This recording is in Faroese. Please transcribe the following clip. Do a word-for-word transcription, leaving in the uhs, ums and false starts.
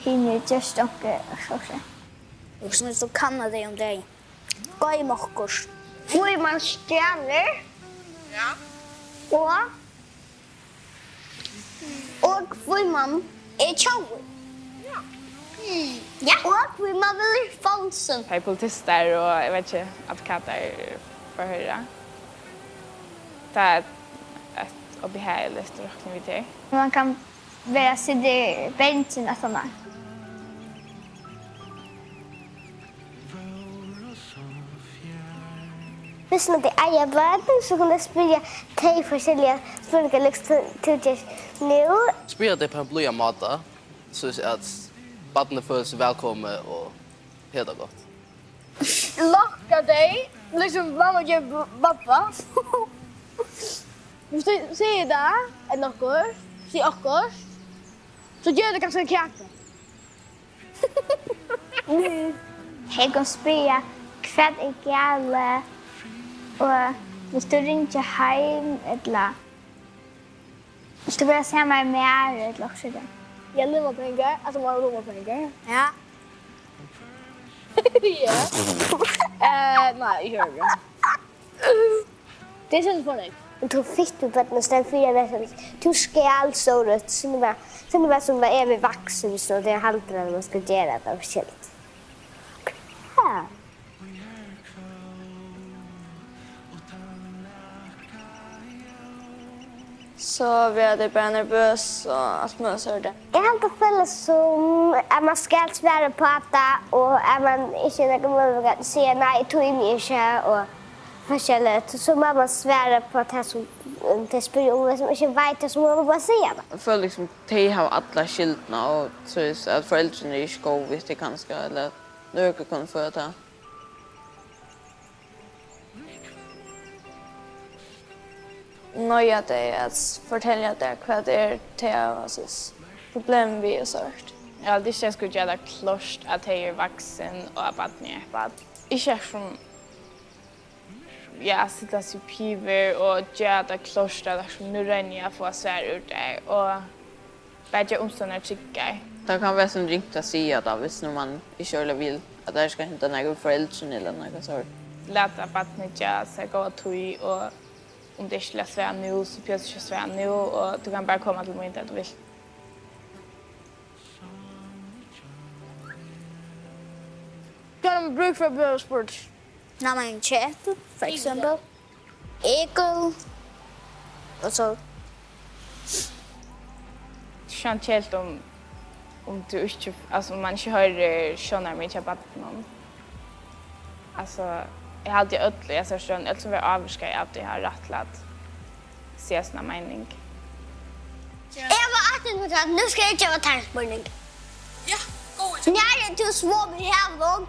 Hini gjørst onkur, so. Og so kanna tey um tey goyma okkurt. Hví man stjælir. Ja. Og, og hví man er tjóvur. Ja. Ja. Og hví man vil í fongsul. Tá ið politistar og, eg veit ikki, advokatar fáa hoyra. Tað er eitt óbehagligt roknivideó. Man kann vera sera bangin aftaná. Viss man tey eiga børn, so kunnu tey spyrja tey forskelligar spurningar, líkasum tú, tú gert nú. Spyrja tey á ein blíðan máta, soleiðis at barnið følir seg vælkomið og hevur tað gott. Lokka tey, líkasum mamma ger b-, babba. Viss tú sigur tað, ella okkurt, sig okkurt, so gevur tað kanska ein kaka. Tey kunnu spyrja, hvat er galið, og vilt tú ringja heim, ella vilt tú vera saman við mær, ella okkurt sovorðið? Ja, lummapengar, altso, man lummapengar. Ja. Ja. Eh, nei, eg høyri. Tað er synd fyri tey. Men tú fitt við børn og stell fyri at tú skal so røtt, so nú var, so nú var sum tað er við vaksin, so tað er heldur at man skal gera tað officielt. Ja. So verða tey bara nervøs og alt møguligt sovorðið. Eg haldi at føla sum at man skal svara upp á tað, og at man ikki hevur nakar møguleika at siga nei, eg tími ikki, og forskelligt. So má man svara upp á tað sum, um, tey spyrja um, viss man ikki veit tað, so má man bara siga tað. Eg føli líkasum, tey hava alla skyldina, og so er at foreldrini eru ikki góð við tey kanska, ella at nøkur kunnu føla tað. Noyða tey at fortelja tær, hvat er tey hava, soleiðis, problem við og sovorðið. Eg haldi ikki, tey skulu gera tað klárt, at tey eru vaksin og at barnið er eitt barn. Ikki sum, ja, seta seg upp yvir og gera tað klárt, at, sum, nú royni eg at fáa svar úr tær, og bara gera umstøðurnar tryggar. Tað kann vera sum ringt at siga tað, viss nú man ikki ordiliga vil, at tað skal henda nakað við foreldrini ella nakað sovorðið. Lata barnið geva sær góða tíð, og um tað ikki vil svara nú, so behøvist ikki at svara nú, og tú kann bara koma til mín, tá tú vilt. Hvat hevur brúk fyri at blíva spurd? Navn á ein ketil, for eksempel. Egil. Og so. Sjón ketil um, um tú ikki, altso, um man ikki hoyrir sjónarmið hjá barninum. Altso, eg haldi, øll í hesari støðuni, øll sum verða ávirkað av tí, hava rætt til at siga sína meining. Eg var aftur við tað. Nú skal eg geva tær ein spurning. Ja, góði. Nær er tú svomið í havinum?